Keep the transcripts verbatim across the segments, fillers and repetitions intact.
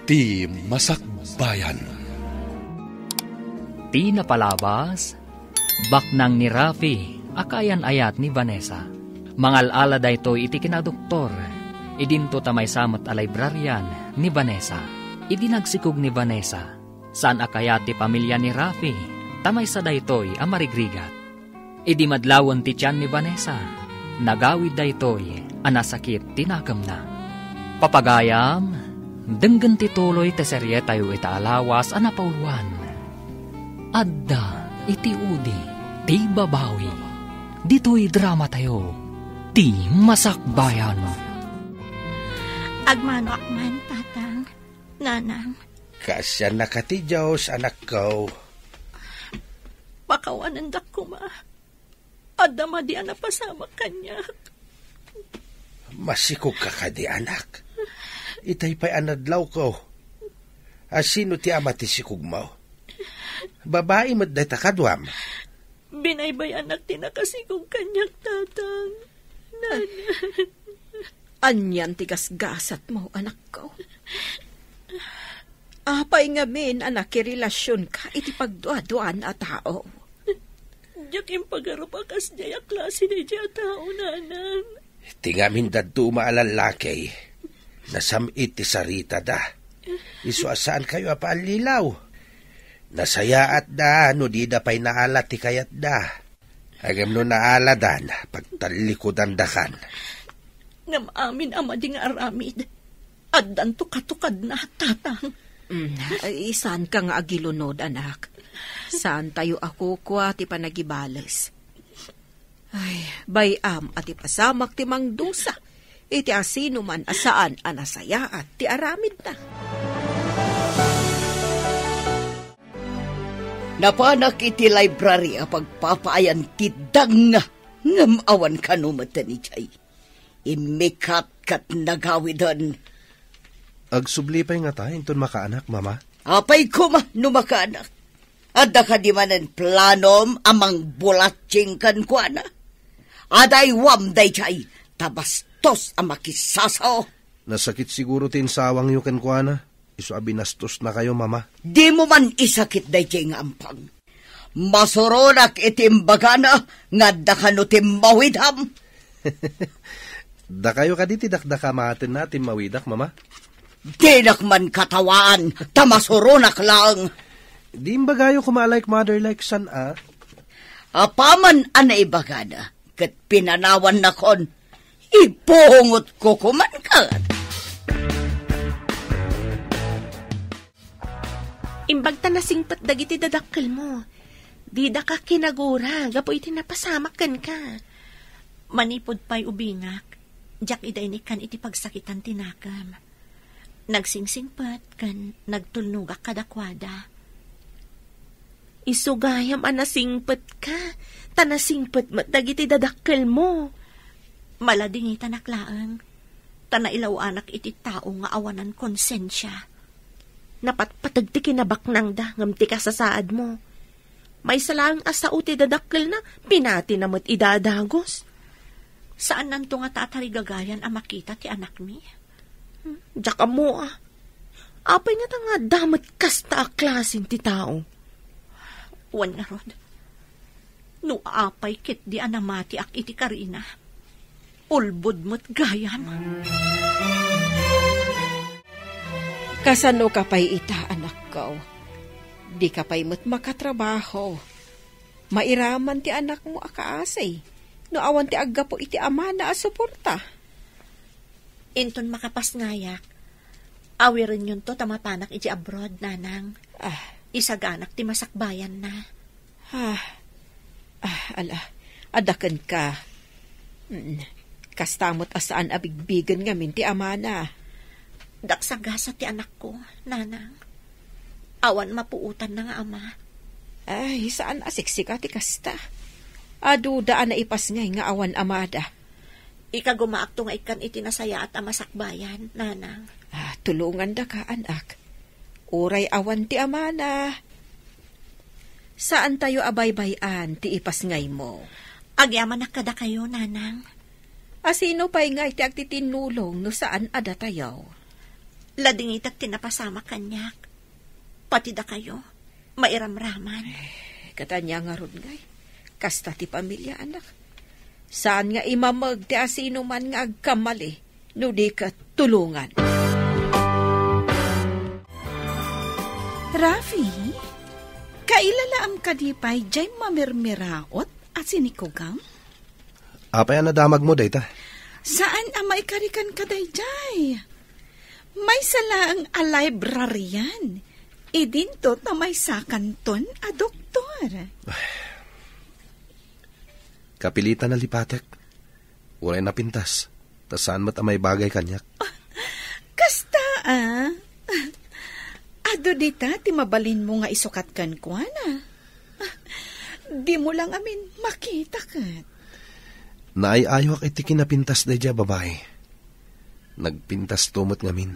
Ti Masakbayan. Ti napalabas, baknang ni Rafi a kaayan-ayat ni Vanessa. Mangal-ala daytoy iti kinadoktor. Idinto ta maysa met a librarian ni Vanessa. Idi nagsikog ni Vanessa, saan a kayat ti pamilia ni Rafi, ta maysa daytoy a marigrigat. Idi madlawen ti tian ni Vanessa, nagawid daytoy a nasakit ti nakemna. Papagayam, denggen ti tuloy ti serietayo ita a lawas a napauluan. Adda iti udi ti babawi. Ditoy dramatayo, Ti Masakbayan. Agmanoak man, Tatang, Nanang. Kaasiannaka ti Dios, anakko. Pakawanendak koma. Adda madi a napasamak kaniak. Masikogka kadi, anak? Itay pay a nadlawko. A, sino ti ama ti sikogmo? Babai met dayta kaduam. Binaybay-anak ti nakasikog kaniak, Tatang. Nanang. Anian ti gasgasatmo, anakko? Apay ngamin a nakirelasionka iti pagduaduan a tao? Diak impagarup a kasdiay a klase daydiay a tao, Nanang. Ti ngamin dadduma a lallaki, nasam-it ti saritada. Isu a saankayo a paallilaw. Nasayaatda no dida pay naala ti kayatda. Ngem no naaladan, pagtallikudandakan. Ngem amin a madi nga aramid, addanto katukadna, Tatang. Mm, ay, saanka nga agilunod, anak. Saantayo a kukua ti panagibales. Ay, bay-am a ti pasamak ti mangdusa iti asinoman a saan a nasayaat ti aramidna. Napanak iti library a pagpapaayan ti dangna, ngem awan kano met idiay. Immikat ket nagawiden. Agsubli pay ngata inton makaanak, Mama? Apay koma no makaanak? Adda kadi manen planom a mangbulatsing kenkuana? Adaywam daydiay, ta bastos a makisasao. Nasakit siguro ti insawangyo kenkuana. Isu a binastosnakayo, Mama. Dimo man isakit daydiay nga ampang. Masuronak iti imbagana nga adda kano ti mawidam. Dakayo kadi ti dakdakamatenna a timmawidak, Mama? Dinak man katawaan, ta masuronak laeng. Di imbagayo koma a like mother, like son, a? Apaman a naibagana, ket pinanawannakon, ibungotko koman ket. Imbag ta nasingpet dagiti dadakkelmo. Didaka kinagura gapu iti napasamak kenka. Manipud pay ubingak, diak ida inikkan iti pagsakitan ti nakem. Nagsingsingpet ken nagtulnogak kadakuada. Isu gayam a nasingpetka, ta nasingpet met dagiti dadakkelmo. Maladingitanak laeng, ta nailaw-anak iti tao nga awanan konsensia. Napatpateg ti kinabaknangda ngem ti kasasaadmo. Maysa laeng a sao ti dadakkelna, pinatina met ida a dagus. Saannanto ngata a tarigagayan a makita ti anakmi? Hmm, diak ammo a. Apay ngata nga adda met kasta a klasen ti tao? Wen ngarud, no apay ketdi a namatiak iti karina, ulbod met gayam. Kasano ka pay ita, anakko? Di ka pay met makatrabaho. Mairaman ti anakmo a kaasi no awan ti aggapu iti amana a suporta. Inton makapasngayak, awirenyonto ta mapanak iti abroad, Nanang. Ah. Isaganak ti masakbayanna. Ah. Ah, ala, adda kenka. Mm, kasta met a saan a bigbigen ngamin ti amana. Daksagasat ti anakko, Nanang. Awan mapuotanna nga ama. Ay, saan a siksika ti kasta. Aduda a naipasngay nga awan amada. Ikagumaakto nga ikkan iti nasayaat a masakbayan, Nanang. Ah, tulongandaka, anak. Uray awan ti amana. Saantayo a baybay-an ti ipasngaymo. Agyamanak kadakayo, Nanang. A sino pay ngay ti agtitinnulong no saan a datayo? Ladingitak ti napasamak kaniak. Pati dakayo, mairamraman. Ket ania ngarud ngay? Kasta ti pamiliaanak. Saan nga imameg ti asinoman nga agkamali no di ket tulongan. Rafi, kailalaam kadi pay jay mamirmiraot a sinikugam? Apay a nadamagmo dayta? Saan a maikarikan ka dayjay? Maysa laeng a librarian. Idinto ta maysakanton a doktor. Kapilitan a lipatek. Uray napintas. Ta saan met a maibagay kaniak. Kasta, a. Adu dita ti mabalinmo nga isukat kenkuana. Dimo la ngamin makita ket. Naay-ayoak iti kinapintas daydiay a babai. Nagpintasto met ngamin.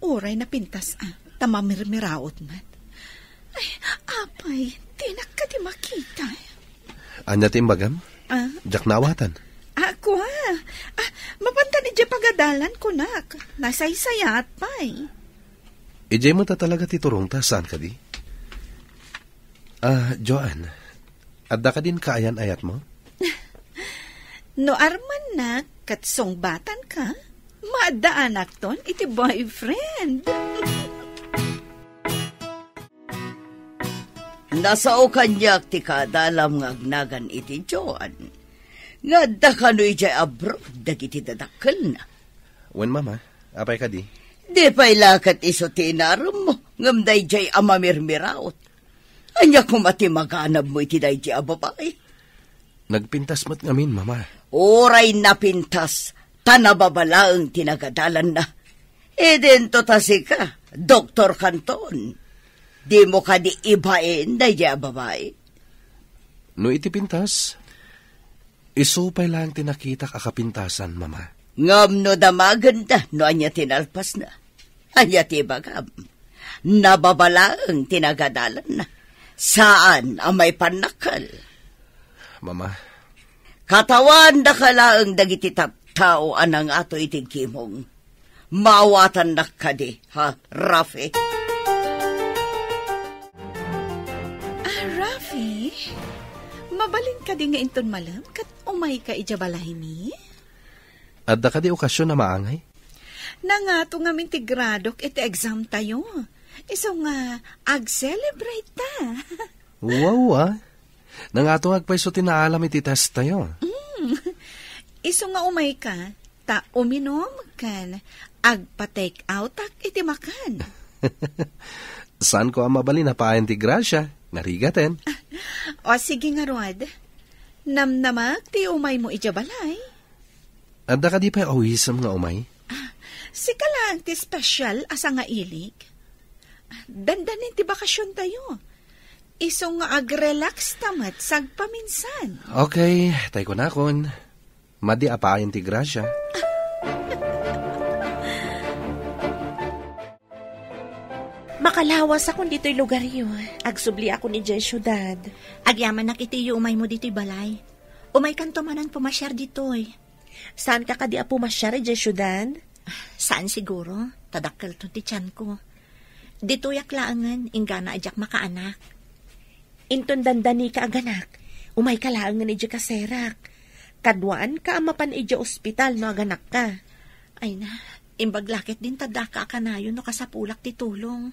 Uray napintas a, ta mamirmiraot met. Ay, apay, dinak kadi makita. Ania ti imbagam? Ah? Diak naawatan. Ah, kua. Ah, mapantan idiay pagadalan, kunak. Nasaysayaat pay. Idiay met a talaga ti turongta, saan kadi? Ah, Joanne, adda kadin kaayan-ayatmo? No armannak ket sungbatanka, maaddaanakton iti boyfriend. Nasao kaniak ti kaadalam nga agnagan iti Joan, nga adda kano idiay abroad dagiti dadakkelna. Wen, Mama, apay kadi? Di pay la ket isu ti inaremmo, ngem daydiay a mamirmiraot. Ania koma ti maganabmo iti daydiay a babai? Nagpintas met ngamin, Mama. Uray napintas, ta nababalaeng ti nagadalanna. Idinto ta sika, Doktor Canton. Dimo kadi ibain daydiay a babai? No iti pintas, isu pay laeng ti nakitak a kapintasan, Mama. Ngem no damagenda no ania ti nalpasna? Ania ti ibagam? Nababalaeng ti nagadalanna. Saan a maipannakkel. Mama. Katawandaka laeng dagiti tattao a nangato iti gimong. Maawatannak kadi, ha, Rafi? Ah, Rafi? Mabalin kadi nga inton malem ket umayka idiay balaymi? Adda kadi okasion a maangay? Nangato ngamin ti gradok iti exam tayo. Isu nga ag-celebrate ta. Wow, ah. Nangato nga agpayso ti naalam iti test tayo. Mm. Isu nga umayka, ta uminum ken agpa-take outak iti makan. Saanko a mabalin a paayan ti grasya, narigaten. O, sige ngarud. Namnamak ti umaymo idiay balay. Adda kadi pay awisem nga umay? Ah, sika laeng ti special a sangailik. Dandanin ti bakasion tayo. Isu nga ag-relax ta met sagpaminsan. Okay, tay kunakon. Madi a paayan ti grasya. Makalawasakon ditoy lugaryo. Agsubliakon idiay siudad. Agyamanak iti iyuumaymo ditoy balay. Umaykanto manen pumasiar ditoy. Saanka kadi a pumasiar idiay siudad? Saan siguro, ta dakkelton ti tianko. Ditoyak laengen, inggana a diak makaanak. Inton dandanika aganak, umayka laengen idiay kaserak. Kaduaanka a mapan idiay ospital no aganakka. Ay na, imbag la ketdin ta daka a kanayon no kasapulak ti tulong.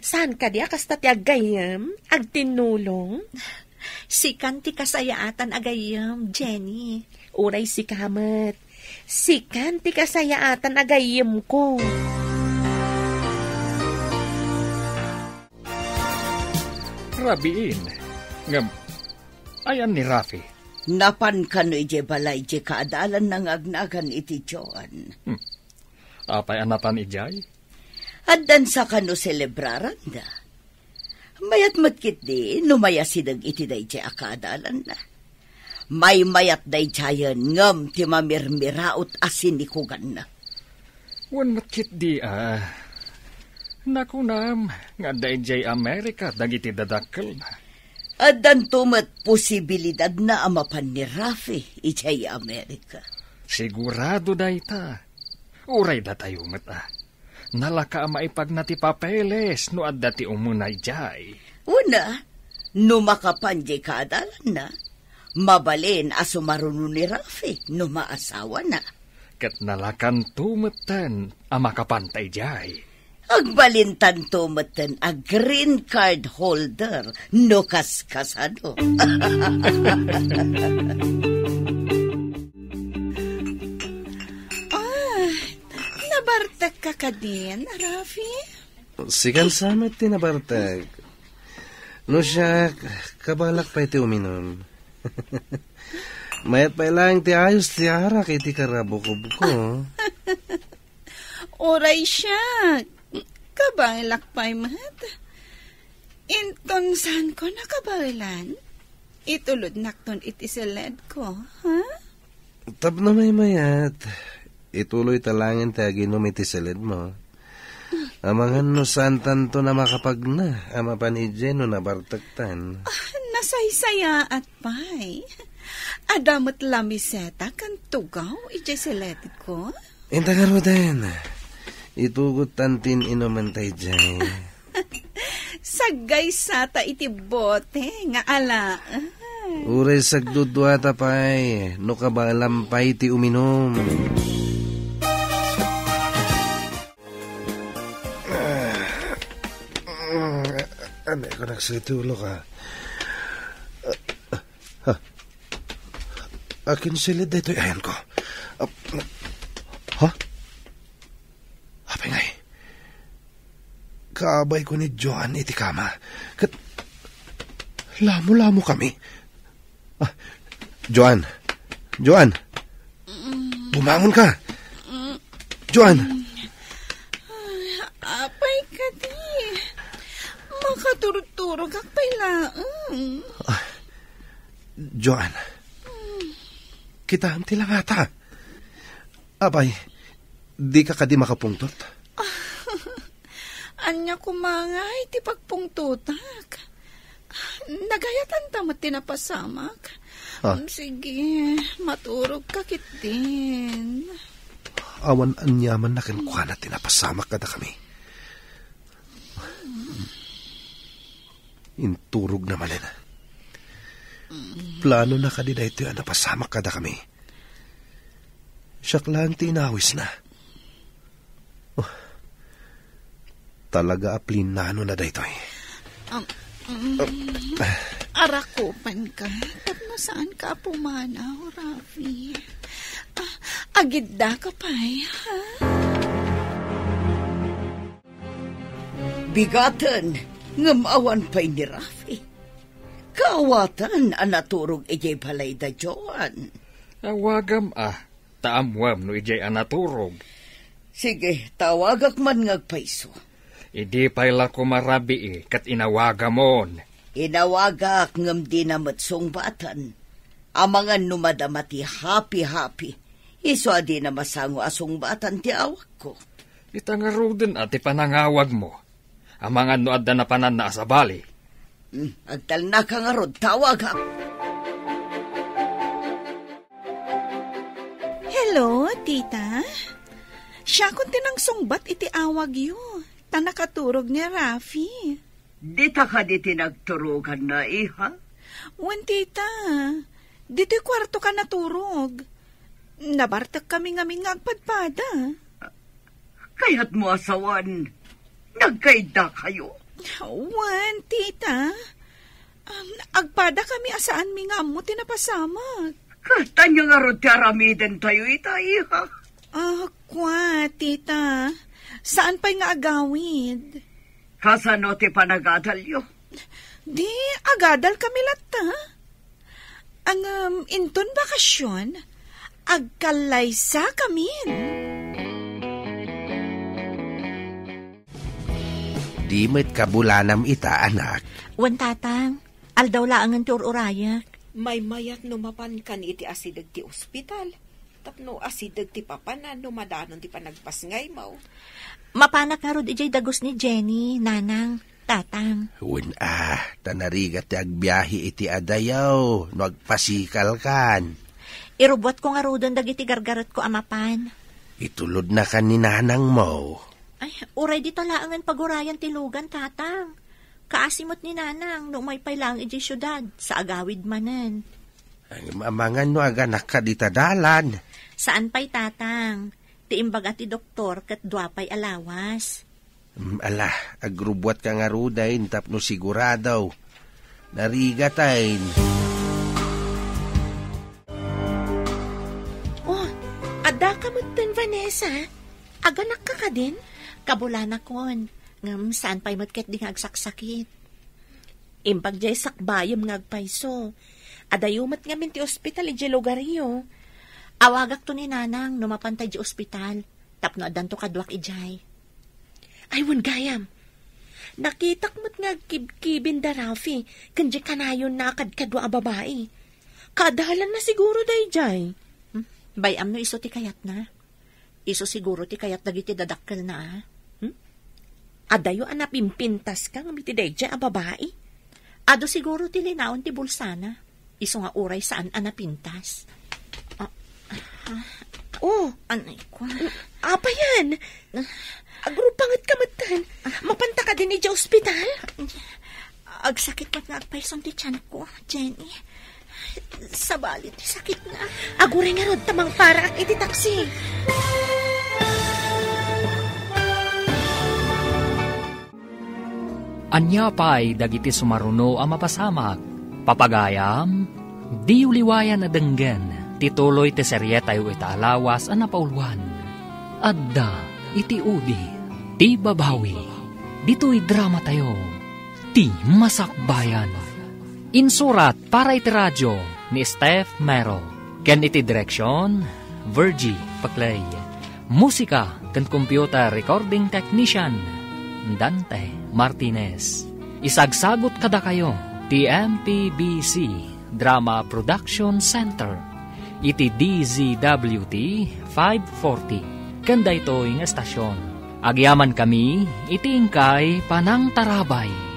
Saan kadi a kasta ti aggayyem, agtinnulong? Sikan ti kasayaatan a gayyem, Jenny. Uray sika met. Sikan ti kasayaatan a gayyemko. Rabiin. Ngem, ayan ni Rafi? Napan kano idiay balay diay kaadalanna nga agnagan iti Joan. Hmm. Apay a napan idiay? Addansa kano selebraranda. Mayat met ketdi no mayasideg iti daydiay a kaadalanna. Maymayat daydiayen ngem ti mamirmiraot a sinikuganna. Wen met ketdi a. Nakunam nga adda idiay Amerika dagiti dadakkelna. Addanto met posibilidadna a mapan ni Rafi idiay Amerika. Sigurado dayta. Uray datayo met a. Nalaka a maipagna ti papeles no adda ti umuna idiay. Una, no makapan diay kaadalanna, mabalin a sumaruno ni Rafi no maasawana. Ket nalakanto metten a makapanta idiay. Agbalintanto metten a green card holder no kaskasano. Ah, nabartekka kadin, Rafi? Sikan sa met ti nabartek. No siak, kabalak pay ti uminum. Mayat pay laeng ti ayos ti arak iti karabukobko. Uray siak, kabaelak pay met. Inton saanko nakabaelan, itulodnakton iti seledko, ha? Tapno maymayat, ituloyta laengen ti aginum iti seledmo. Amangan no saantanto a makapagna a mapan idiay no nabartektan. Ah, nasaysayaat pay. Adda met lamiseta ken tugaw idiay seledko. Inta ngaruden, itugottan ti in-inumenta idiay. Saggaysata iti bote nga alaen. Uray sagduduata pay, no kabaelam pay ti uminum. Anay ko nagsitulo ka. Ha? Akin silid daytoy ayanko. Ah, ha? Apay ngay? Kaabay ko ni Joan iti kama. Ket lamo-lamo kami. Ah, Joan. Joan. Bumangon ka. Joan. Ay, apay kadi. Makaturturogak pay laeng. Ah, Joan. Kitaem ti langata. Apay, dika kadi makapungtot? Ania koma ngay ti pagpungtotak? Nagayatanta met ti napasamak. Ah. Sige, maturogka ketdin. Awan aniamanna kenkuana ti napasamak kadakami. Inturogna manen. Planona kadi daytoy a napasamak kadakami? Siak laeng ti inawisna. Oh, talaga a plinanona daytoy. Um, um, arakupanka, tapno saanka a pumanaw, Rafi. Ah, agiddaka pay, ha? Bigaten, ngem awan pay ni Rafi. Kaawaten a naturog idiay balay da Joan. Awagam a, ta ammuem no idiay a naturog. Sige, tawagak man nga agpayso. Idi pay la koma rabii ket inawagamon. Inawagak ngem dina met sungbaten. Amangan no madama ti hapi-hapi, isu a dina masango a sungbatan ti awagko. Ita ngaruden a ti panangawagmo. Amangan no adda napananna a sabali. Hmm, agtalnaka ngarud, tawagak. Hello, tita. Siakon ti nangsungbat iti awagyo, ta nakaturog ni Rafi. Dita kadi ti nagturoganna, iha? Wen, tita. Ditoy kuartoka naturog. Nabartekkami ngamin nga agpadpada. Kayatmo a sawen, nagkaiddakayo? Wen, tita. Um, agpadakami a saanmi nga ammo ti napasamak. Ket ania ngarud ti aramidentayo ita, iha? Ah, kua, tita. Saan pay nga agawid. Kasano ti panagadalyo? Di, agadalkami latta. Ngem inton bakasion, agkallaysakamin. Di met kabulanam ita, anak. Wen, tatang, aldaw laengen ti ur-urayek. Maymayat no mapankan iti asideg ti ospital. Tapno asideg ti papanan no madanon ti panagpasngaymo. Mapanak ngarud idiay dagus ni Jenny, nanang, tatang. Wen a, ta narigat ti agbiahe iti adayo no agpasikalkan. Irubbuatko ngaruden dagiti gargaretko a mapan. Itulodnakan ni nanangmo. Ay, uray dita laengen pagurayan ti lugan, tatang. Kaasi met ni nanang no umay pay laeng idiay siudad, sa agawid manen. Ay, amangan no aganakka dita dalan. Saan pay, tatang. Ti imbaga ti doktor ket dua pay a lawas. Mm, ala, agrubbuatka ngaruden tapno sigurado. Narigatayn. Oh, addaka metten, Vanessa. Aganakka kadin? Kabulanakon. Ngem saan pay met ketdi nga agsaksakit. Imbag diay sakbayem nga agpayso. Adayo met ngamin ti ospital idiay lugaryo. Awagakto ni nanang no mapanta idiay ospital. Tapno addanto kaduak idiay. Ay, wen gayam. Nakitak met nga agkibkibin da Rafi ken diay kanayonna a kadkadua a babai. Kaadalanna siguro daydiay. Hmm? Bay-am no isu ti kayatna. Isu siguro ti kayat dagiti dadakkelna, a. Hmm? Adayo a napimpintaska ngem iti daydiay a babai. Adu siguro ti linaon ti bulsana. Isu nga uray saan a napintas. Ah, ah, oh, anay ko. Apayan? Agrupangetka metten. Mapanta kadin idiay ospital? Agsakit met nga agpayson ti tiyan ko, Jenny. Sabali ti sakitna. Aguray ngarud ta mangparaak iti taksi. Ania pay dagiti sumaruno a mapasamak? Papagayam, diyo liwayan a denggen ti tuloy ti serietayo ita a lawas a napauluan. Adda iti udi ti babawi. Ditoy dramatayo, Ti Masakbayan. Insurat para iti radio ni Steph Mero. Ken iti direksion, Virgie Paclay. Musika ken computer recording technician, Dante Martinez. Isagsagut kadakayo ti M P B C Drama Production Center iti D Z W T five forty. Ken daytoy nga estasion, agyamankami iti inkay panangtarabay.